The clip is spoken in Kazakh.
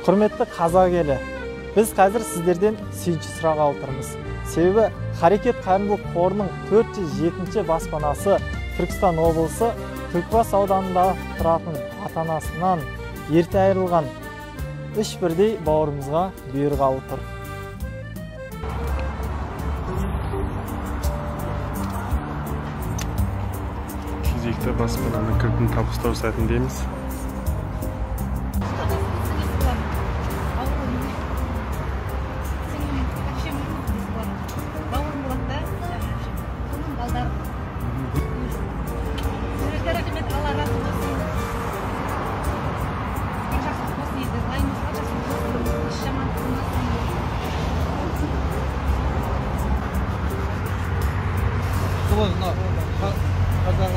Құрметті қазақ елі, біз қазір сіздерден сүйінші сұрағалы отырмыз. Себебі Харекет қайырымдылық қорының 407-ші баспанасы Түркістан облысы Түлкібас ауданында тұратын ата-анасынан ерте айырылған үш бірдей бауырымызға бұйырғалы тұр. Кезекті баспананың кілтін табыстау сәтіндеміз. Қазақ